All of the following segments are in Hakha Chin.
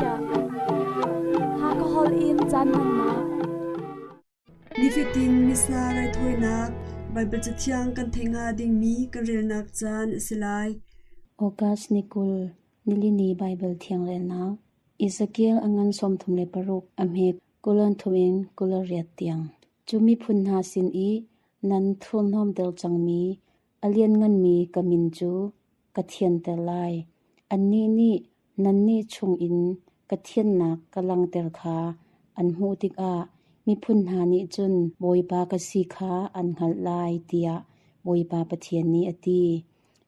chiah. Hakha holh in caan hmannak. Nifatin Missa raithawinak Baibal Cathiang kan theih hnga dingmi kan relnak caan a si lai. August ni 20, nilini Baibal Thiang relnak. Ezekiel a ngan 36 a hme kulon thum in 28 tiang. Cu miphun hna sin i nan thurhnawmter cangmi a liannganmi ka min cu ka thianter lai. Annih nih nannih chungin ka thiannak ka langhter kha an hmuh tikah miphun hna nih cun Bawipa ka si kha an hngalh lai, tiah Bawipa Pathian nih a ti.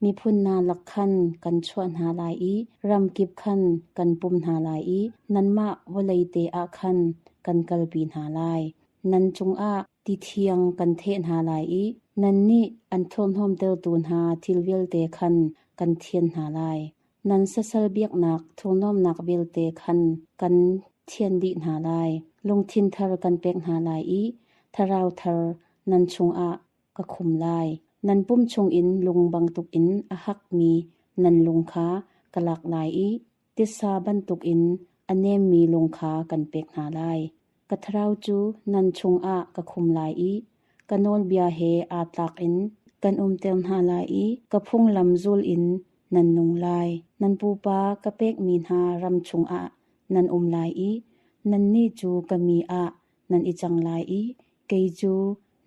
Miphun hna lak khan kan chuah hna lai i ram kip khan kan pum hna lai i nanmah vawlei te ah khan kan kalpi hna lai. Nan cungah ti thiang kan theh hna lai i nannih an thurhnawmtertu hna thil vialte khan kan thianh hna lai. Nan sasal biaknak thurhnawmnak vialte khan kan thianh dih hna lai. Lungthin thar kan pek hna lai i thlarau thar nan chungah ka khum lai. Nan pum chungin lung bantukin a hakmi nan lung kha ka lak lai i titsa bantukin a nemmi lung kha kan pek hna lai. Ka thlarau cu nan chungah ka khum lai i ka nawlbia he aa tlak in kan umter hna lai i ka phunglam zul in nan nung lai. Nan pupa ka pekmi hna ram chungah nan um lai i nannih cu ka mi ah nan i cang lai i kei cu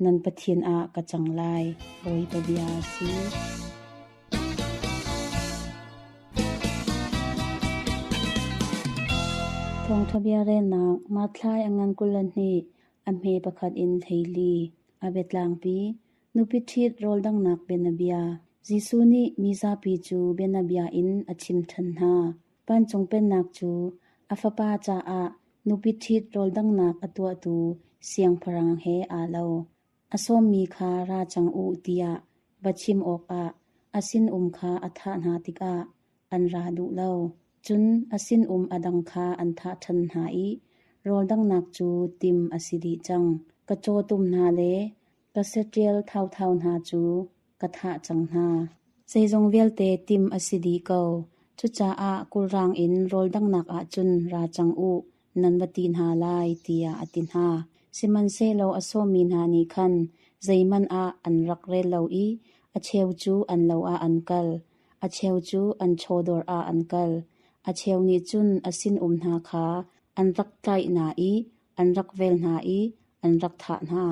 nan Pathian ah ka cang lai. Bawipa bia a si. Thawngṭha bia relnak Mathlai a ngan 22 a hme pakhat in 14 a biatlangpi nupi ṭhit rawldanghnak bianabia Jesuh nih mi zapi cu bianabia in a chim ṭhan hna. Vancung Pennak cu a fapa caah nupi ṭhit rawldanghnak a tuahtu siangpahrang he aa lo. A sawmmi kha ra cang u tiah va chim awkah a sinum kha a thah hna tikah an ra duh lo. Cun a sinum a dang kha an thah ṭhan hna i rawldanghnak cu tim a si dih cang. Ka cawtum hna le ka saṭil thauthau hna cu ka thah cang hna. Zeizong vialte tim a si dih ko. Cucaah kulrang in rawldanghnak ah cun ra cang u, nan va ti hna lai, tiah a ti hna. Sihmanhsehlaw a sawmmi hna nih khan zeihmanh ah an rak rel lo i a cheu cu an lo ah an kal, a cheu cu an chawdawr ah an kal, a cheu nih cun a sinum hna kha an rak tlaih hna i an rak vel hna i an rak thah hna.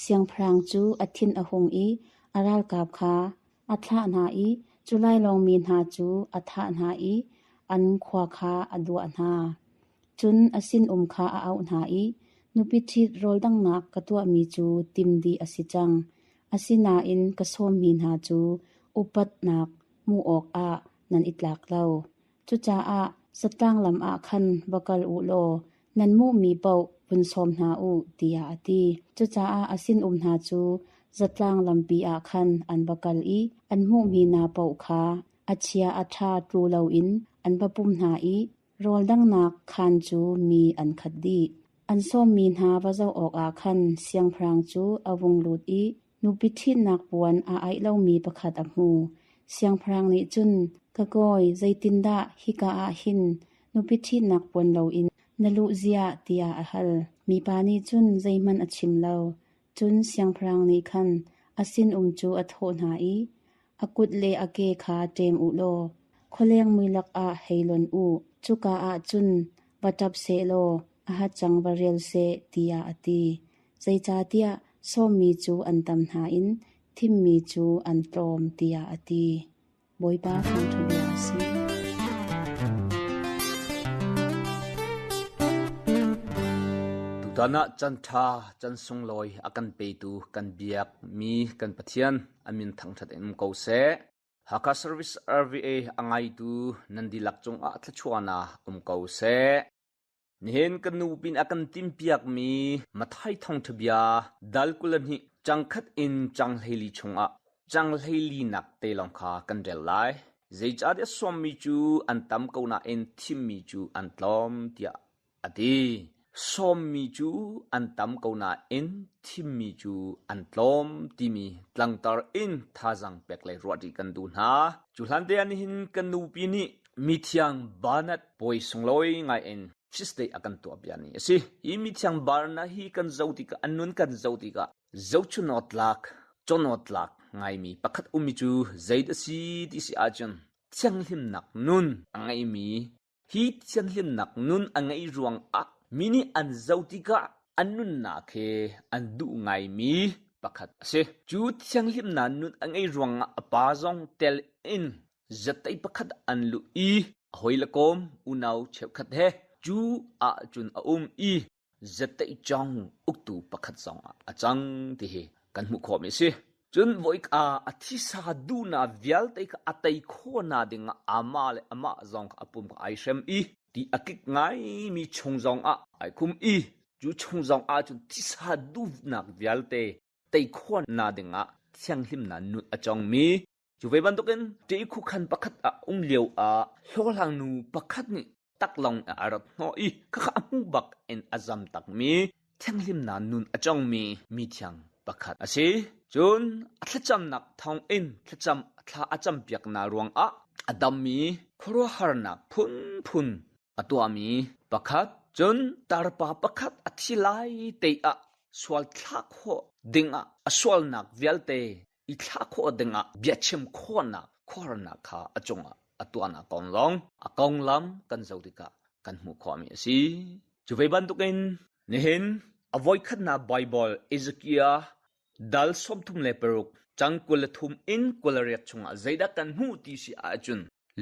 Siangpahrang cu a thin a hung i a ralkap kha a thlah hna i cu lailawngmi hna cu a thah hna i an khua kha a duah hna. Cun a sinum kha a auh hna i, Nupi ṭhit rawldanghnak ka tuahmi cu tim dih a si cang. Asinain ka sawmmi hna cu upatnak hmuh awkah nan i tlak lo. Cucaah zatlang lam ah khan va kal u law nan hmuhmi paoh vun sawm hna u, tiah a ti. Cucaah a sinum hna cu zatlang lampi ah khan an va kal i an hmuhmi hna paoh kha a chia a ṭha tlu loin an va pum hna i rawldanghnak khaan cu mi an khat dih. An sawmmi hna va zoh awkah khan siangpahrang cu a vung lut i nupi ṭhitnak puan aa aih lomi pakhat a hmu. Siangpahrang nih cun, Ka kawi, zeitindah hika ah hin nupi ṭhitnak puan loin na luh ziah, tiah a hal. Mipa nih cun zeihmanh a chim lo. Cun siangpahrang nih khan a sinum cu a thawh hna i, A kut le a ke kha ṭem u law khualeng muilak ah hei lonh u. Cuka ah cun va ṭap sehlaw a hacang va rial seh, tiah a ti. Zeicahtiah sawmmi cu an tam hna in thimmi cu an tlawm, tiah a ti. Bawipa thawngṭha bia a si. Tutan ah can ṭha, can sunglawi a kan petu kan biakmi kan Pathian a min thangṭhat in um ko seh. Hakha Service RVA a ngaitu nan dihlak cungah thluachuahnak um ko seh. Nihin kan nu pin a kan timpiakmi Mathai thawngṭha bia dal 22 cangkhat in cang 14 chungah cang 14 nak te lawng kha kan rel lai. Zeicahtiah sawmmi cu an tam ko nain thimmi cu an tlawm tiah a ti. Sawmmi cu an tam ko nain thimmi cu an tlawm timi tlangtar in thazaang pek le ruahṭi kan duh hna. Cu hlan te ah nihin kan nupi nih Mithiang Barnard puai sunglawi ngai in feast day a kan tuah bia ni a si. Hi mithiang Barnard hi kan zoh tikah an nun kan zoh tikah zohchunawtlak, cawnawtlak ngaimi pakhat ummi cu zei a si ti si ahcun thianghlimnak nun a ngeimi Hi thianhlimnak nun a ngeih ruangah mi nih an zoh tikah an nunnak he an duh ngaimi pakhat a si. Cu thianghlimnak nun a ngeih ruangah a pa zong tel in zateih pakhat an luh i a hawile kawm unau cheukhat he cu ahcun a um i zateih-cawng uktu pakhat zong ah a cang ti hi kan hmuh khawhmi a si. Cun voika a thisa duhnak vialte kha a tei khawhnak dingah amah le amah zong kha a pum kha ai hrem i ti a kik ngaimi chung zong ah ai khum i cu chung zong ah cun thisa duhnak vialte tei khawhnak dingah thianghlimnak nun a cawngmi Cu ve bantukin ṭih khan pakhat ah um lio ah hlawhhlang nu pakhat nih taklawng a rat hnawh i khakha a hmu bak in a zam takmi thianghlimnak nun a congmi mi thiang pakhat a si. Cun a thlacamnak thawngin thlacam thla a campiaknak ruangah a dammi khuaruahharnak phunphun a tuahmi pakhat. Cun tarpa pakhat a thi lai te ah sual thlah khawh dingah a sualnak vialte i thlah khawh dingah biachim khawhnak khuaruahnak kha a cungah a tuahnak kong lawng a konglam kan zoh tikah kan hmuh khawhmi a si. Cu ve bantukin nihin a voikhatnak Baibal Ezekiel dal 36 cang 23 in 28 chungah zeidah kan hmuh ti si ahcun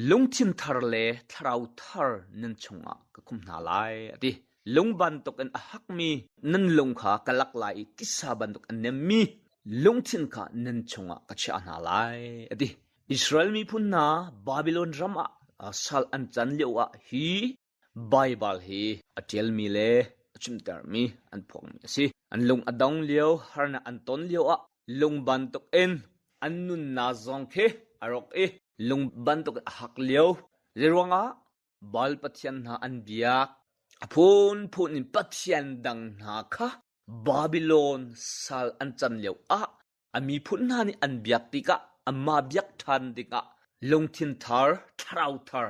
Lungthin thar le thlarau thar nan chungah ka khumh hna lai, a ti. Lung bantukin a hakmi nan lung kha ka lak lai i tisa bantuk a nemmi lungthin kha nan chungah ka chiah hna lai, a ti. Israel miphun hna Babilon ram ah sal an can lioah hi Baibal hi a ṭialmi le a chimtermi an phuangmi a si. An lung a dong lio, harnak an ton lioah lung bantukin an nunnak zong khi a rawk i lung bantukin a hak lio. Zeiruangah Baal pathian hna an biak, a phunphun in pathian dang hna kha Babilon sal an can lioah a miphun hna nih an biak tikah amah biak ṭhan dingah lungthin thar, thlarau thar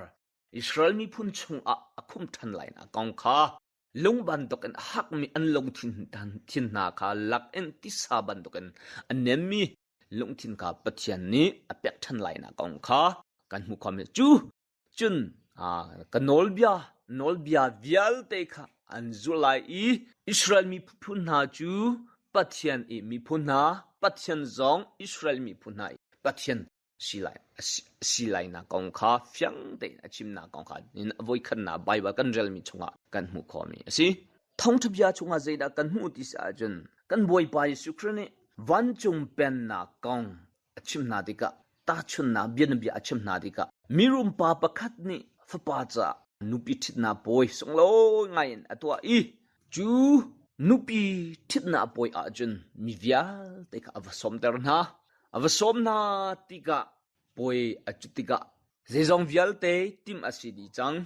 Israel miphun chungah a khumh ṭhan lainak kong kha lung bantukin a hakmi an lungthin thin hna kha lak in tisa bantukin a nemmi lungthin kha Pathian nih a pek ṭhan lainak kong kha kan hmuh khawhmi cu cun ka nawlbia nawlbia vialte kha an zulh lai i Israel miphun hna cu Pathian i miphun hna Pathian zong Israel miphun hna i Pathian si lainak kong kha fiang tein a chimnak kong kha in voikhatnak Baibal kan relmi chungah kan hmuh khawhmi a si. Thawngṭha bia chungah zeidah kan hmuh ti si ahcun kan Bawipa Jesuh Khrih nih vancung pennak kong a chim hna tikah tahchunhnak bianabia a chim hna tikah mirum pa pakhat nih fapa caah nupi ṭhitnak pawi sunglawi ngaiin a tuah i cu nupi ṭhitnak pawi ahcun mi vialte kha a va sawmter hna. A va sawm hna tikah puai a cut tikah zeizong vialte timh a si dih cang.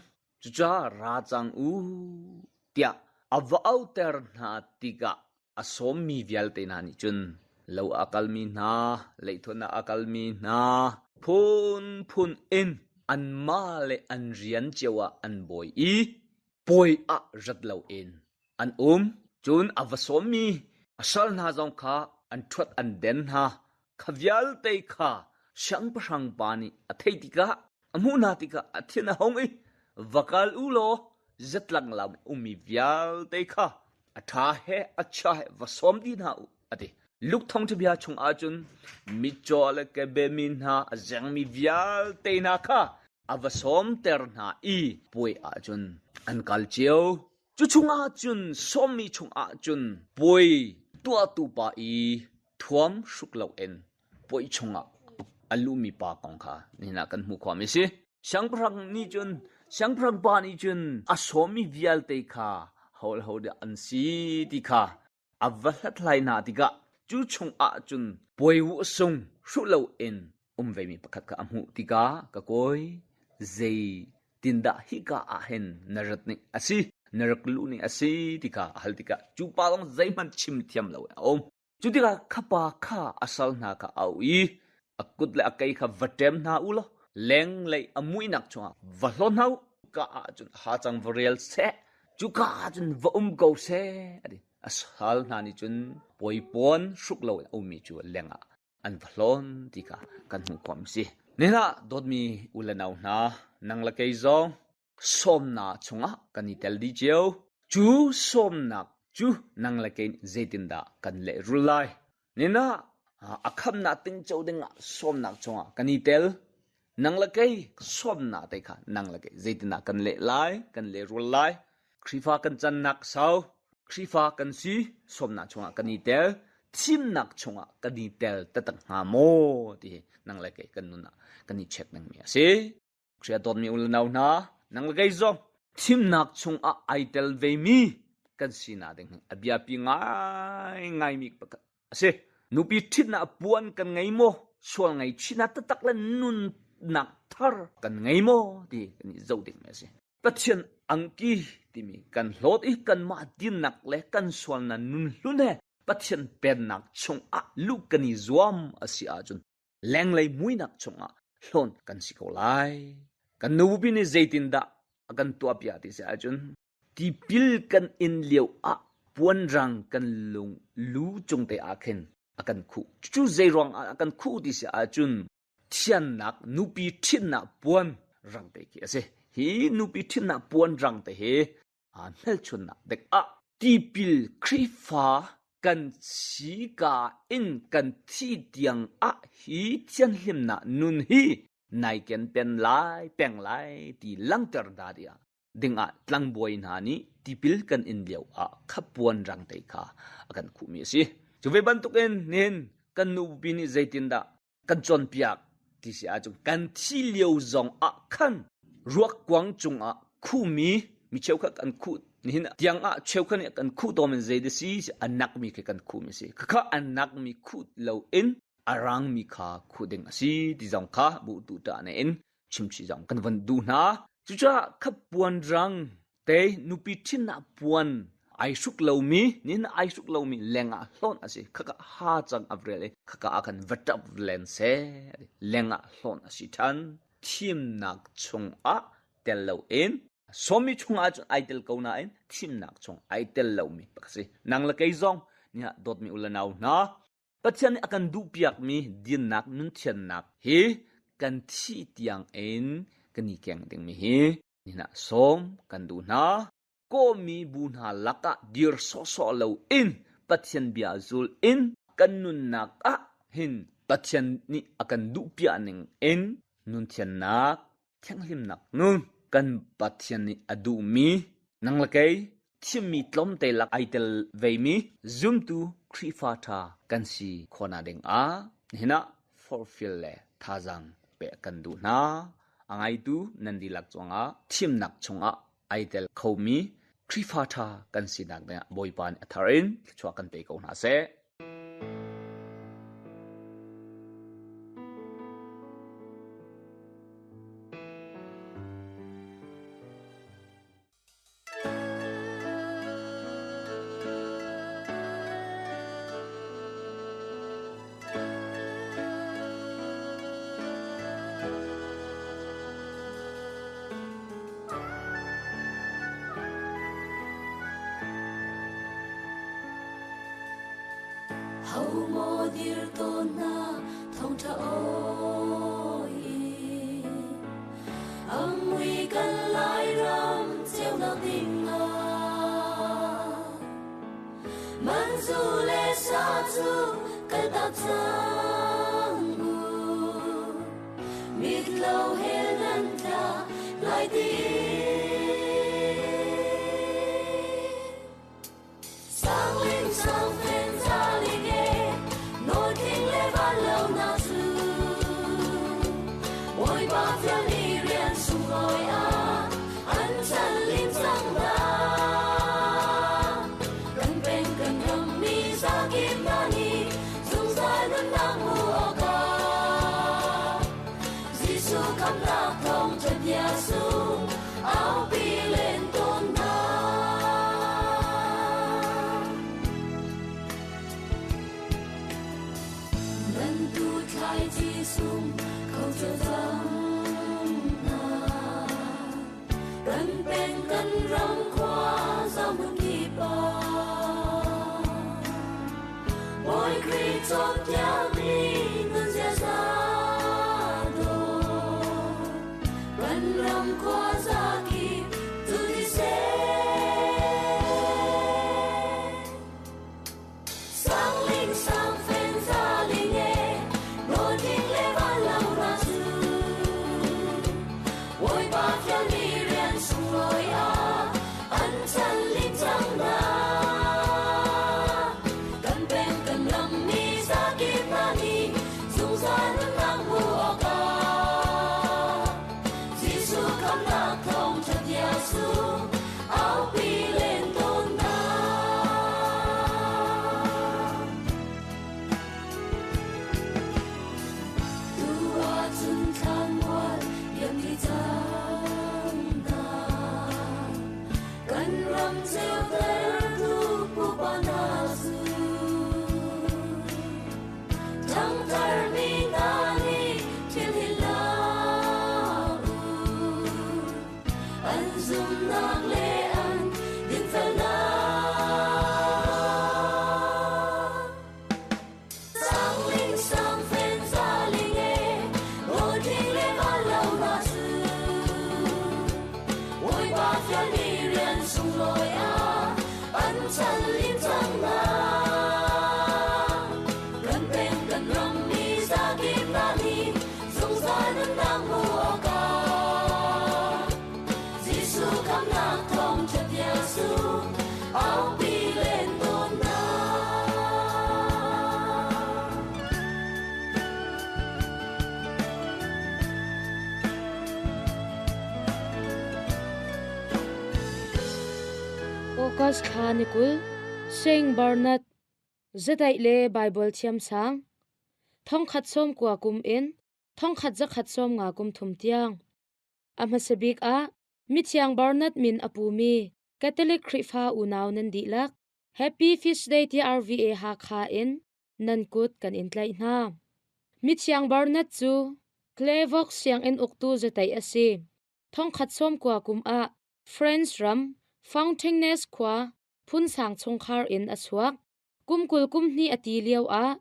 Cucaah ra cang u tiah a va auhter hna tikah a sawmmi vialte hna nih cun lo a kalmi hna, leithuan ah a kalmi hna, phunphun in anmah le an rian cio ah an bawi i puai ah rat loin an um. Cun a va sawmmi a sal hna zong kha an ṭhuat an den hna. Kha vialte kha siangpahrang pa nih a theih tikah, a hmuh hna tikah a thin a hung i, Va kal u law zatlang lam ummi vialte kha a ṭha he a chia he va sawm dih hna u, a ti. Luke thawngṭha chung ahcun mitcaw le kebemi hna a zengmi vialte hna kha a va sawmter hna i puai ahcun an kal cio. Cu chungah cun sawmmi chungah cun puai tuahtu pa i thuam hruk loin puai chungah a luhmi pa kong kha nihin ah kan hmuh khawhmi a si. Siangpahrang nih cun siangpahrang pa nih cun a sawmmi vialte kha ho dah an si ti kha a va hlathlai hna tikah cu chungah cun puai sung hruh loin um vemi pakhat kha a hmuh tikah ka kawi zei tindah hika ah hin na rat ning a si na rak luh ning a si ti kha a hal tikah cu pa zong zeihmanh chim thiam lo in a um cu tikah kha pa kha a sal hna kha a auh i a kut le a kei kha va ṭem hna u law. Lenglei a muihnak chungah va hlawn hna u. Ka ahcun hacang va rel seh. Cuka ahcun va um ko seh, a ti. A sal hna nih cun puaipuan hruk lo in a ummi cu lengah an va hlawn ti kha kan hmuh khawh a si. Nihin ah dawtmi u le nau hna, nang le kei zong sawmnak chungah kan i tel dih cio. Cu sawmnak cu nang le kei nih zeitindah kan lehrul lai? Nihin ah a khamnak tingco dingah sawmnak chungah kan i tel. Nang le kei sawmnak te kha nang le kei zeitindah kan leh lai, kan lehrul lai? Khrihfa kan cannak sau, Khrihfa kan si, sawmnak chungah kan i tel, thimnak chungah kan i tel taktak hnga maw ti hi nang le kei kan nun ah kan i check dingmi a si. Khrih a dawtmi u le nau hna, nang le kei zong thimnak chungah ai tel vemi kan sinak ding hi a biapi ngaingaimi pakhat a si. Nupi ṭhitnak puan kan ngei maw? Sual ngaihchihnak taktak le nunnak thar kan ngei maw ti kan i zoh dingmi a si. Pathian angki timi kan hlawt i kanmah dinnak le kan sualnak nun hlun he Pathian pennak chungah luh kan i zuam a si ahcun lenglei muinak chungah hlawn kan si ko lai. Kan nupi nih zeitindah a kan tuahpiak ti si ahcun tipil kan in lio ah puanrang kan lung lu cung te ah khin a kan khuh. Cucu zeiruang ah a kan khuh ti si ahcun thiannak nupi ṭhitnak puan rang te khi a si. Hi nupi ṭhitnak puan rang te hi hmelchunnak dek ah tipil Khrihfa kan si ka in kan thi tiang ah hi thianhlimnak nun hi nai ken pen lai peng lai ti langter da dia dingah tlangbawi hna nih tipil kan in lio ah kha puan rang te kha a kan khuhmi a si. Cu ve bantukin nihin kan nupi nih zeitindah kan cawnpiak ti si ahcun kan thi lio zong ah khan ruakkuang cungah khuhmi mi cheukhat kan khuh nihin tiang ah cheukhat nih kan khuh tawn in zei si a nakmi khi kan khuhmi si khakha a nakmi khuh loin a rangmi kha khuh ding a si ti zong kha bu tu ta ne in chimchih zong kan van duh hna. Cucaah kha puan rang te nupi ṭhinnak puan ai hruk lomi nin ai hruk lomi lengah hlawn a si. Khaka ha cang a vrel i khaka ah khan va ṭap len seh. Lengah hlawn a si ṭhan. Thimnak chungah tel loin sawmmi chungah cun ai tel ko nain thimnak chung ai tel lomi pakhat si. Nang le kei zong nih dawtmi u le nau hna Pathian nih a kan duhpiakmi dinnak nunthiannak hi kan thih tiang in kan i keng dingmi hi nihin ah sawm kan duh hna. Kawhmi bu hna lakah dir sawhsawh loin Pathian bia zul in kan nunnak ah hin Pathian nih a kan duhpiak ning in nunthiannak thianghlimnak nun kan Pathian nih a duhmi nang le kei thimmi tlawmte lak ai tel vemi zumtu Khrihfa ṭha kan si khawhnak ding ah nihin ah forhfial le thazaang pek kan duh hna. A ngaitu nan dihlak cungah thimnak chungah ai tel khomi Khrihfa ṭha kan sinak dingah Bawipa nih a thar in thluachuah kan pe ko hna seh. Ho maw dir tawn na thawngṭha aw Amui kan Lairam ceunak ding ah Manzu le sa cu kaltak cang u Mit lo he nan tla lai ti Sangling sangfen zaling e Nawi tling le van lo na cu Bawipa fial ni rian sunglawi ah an chan lim cang hna Kan peng kan ram mi zakip hna nih zungzal nunnak hmu awkah Jesuh khamhnak thawng ṭha bia sung aupi len tawn hna. Nan tu thlai ci sung kho cio cang. Kan peng kan ram khua za hmun kip ah Bawi Khrih cawnpiakmi nun ziaza dawh kan ram khua za kip cu ti seh. Sang ling sang fen za ling e nawl ding le van lo na cu Bawipa fialmi rian sunglawi ah an chan lim cang hna. Kan peng kan ram mi zakip hna nih zungzal nunnak hmu awkah Jesuh khamhnak thawngṭha bia cu aupi len tawn hna. Tu ahcun thlanmual liam dih cang hna. Kan ram ceutertu pupa hna cu ṭhangtharmi hna nih thil hi hlah u. An zumhnak le an dinfelnak. Sang ling sang fen za ling e, nawl ding le van lo hna cu. Bawipa fialmi rian sunglawi ah an chan lim cang hna. Kan peng kan ram mi zakip hna nih zungzal nunnak hmu awkah Jesuh khamhnak thawngṭha bia cu aupi len tawn hna. August thla ni 20 Saint Bernard Zataih le Baibal thiamsang 1090 kum in 1195 kum thum tiang. A hmasa bik ah Mithiang Bernard min a pumi Catholic Khrihfa unau nan dihlak Happy Feast Day TRVA Hakha in nan kut kan in tlaih hna. Mithiang Bernard cu Clairvaux sianginn uktu zataih a si. 1090 kum ah France ram Fontaines khua phunsang chungkhar in a chuak. Kum 20 kum hnih a ti lio ah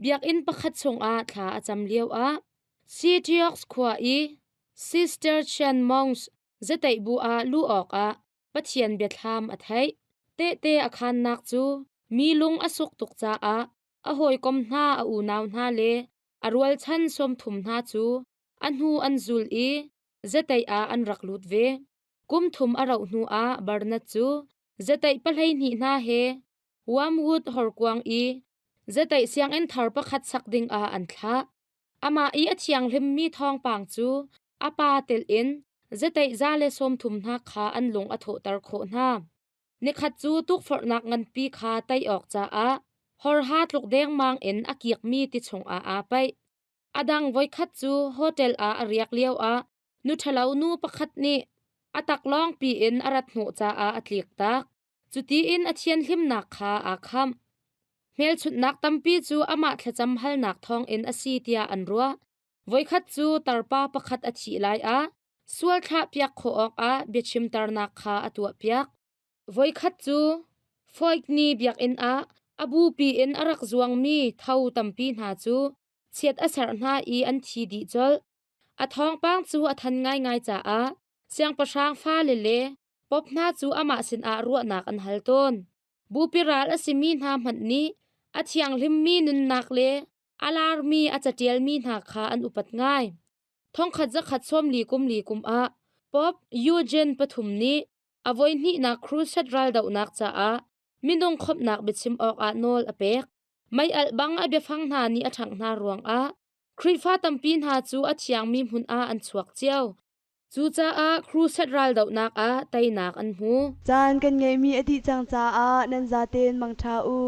biakinn pakhat chungah thla a cam lio ah Citeaux khua i Cistercian monks zataih bu ah luh awkah Pathian biathlam a theih. Tehte a khannak cu mi lung a suk tuk caah a hawikom hna a unau hna le a rualchan 30 hna cu a hnu an zul i zataih ah an rak lut ve. Kum thum a rauh hnu ah Bernard cu zataih 12 hna he Wormwood horkuang i zataih sianginn thar pakhat sak ding ah an thlah. Amah i a thianghlimmi thawngpang cu a pa telh in zataih 130 hna kha an lung a thawhter khawh hna. Nikhat cu tukforhnak nganpi kha tei awk caah horha tluk dengmang in a kikmi ti chungah aa paih. A dang voikhat cu hotel ah a riak lioah nu ṭhalo nu pakhat nih a taklawng piin a rat hnawh caah a tliktak. Cutiin a thianhlimnak kha aa khamh. Hmelchunhnak tampi cu amah thlacam halnak thawngin a si tiah an ruah. Voikhat cu tarpa pakhat a thih lai ah sual thlahpiak khawh awkah biachimternak kha a tuahpiak. Voikhat cu Foikni biakinn ah a bupi in a rak zuangmi tho tampi hna cu chiat a serh hna i an thi dih colh. A thawngpang cu a than ngaingai caah siangpahrang fale le pop hna cu amah sinah ruahnak an hal tawn. Bupi ral a simi hna hmanh nih a thianghlimmi nunnak le a larmi a caṭialmi hna kha an upat ngai. 1144 kum li kum ah Pope Eugene pathum nih a voihnihnak Crusade raldohnak caah minung khawmhnak biachim awkah nawl a pek. Mei-alh bang a biafang hna nih a ṭhangh hna ruangah Khrihfa tampi hna cu a thiangmi hmun ah an chuak cio. Cucaah Crusade raldohnak ah teinak an hmu. Caan kan ngeihmi a dih cang caah nan zaten mangṭha u.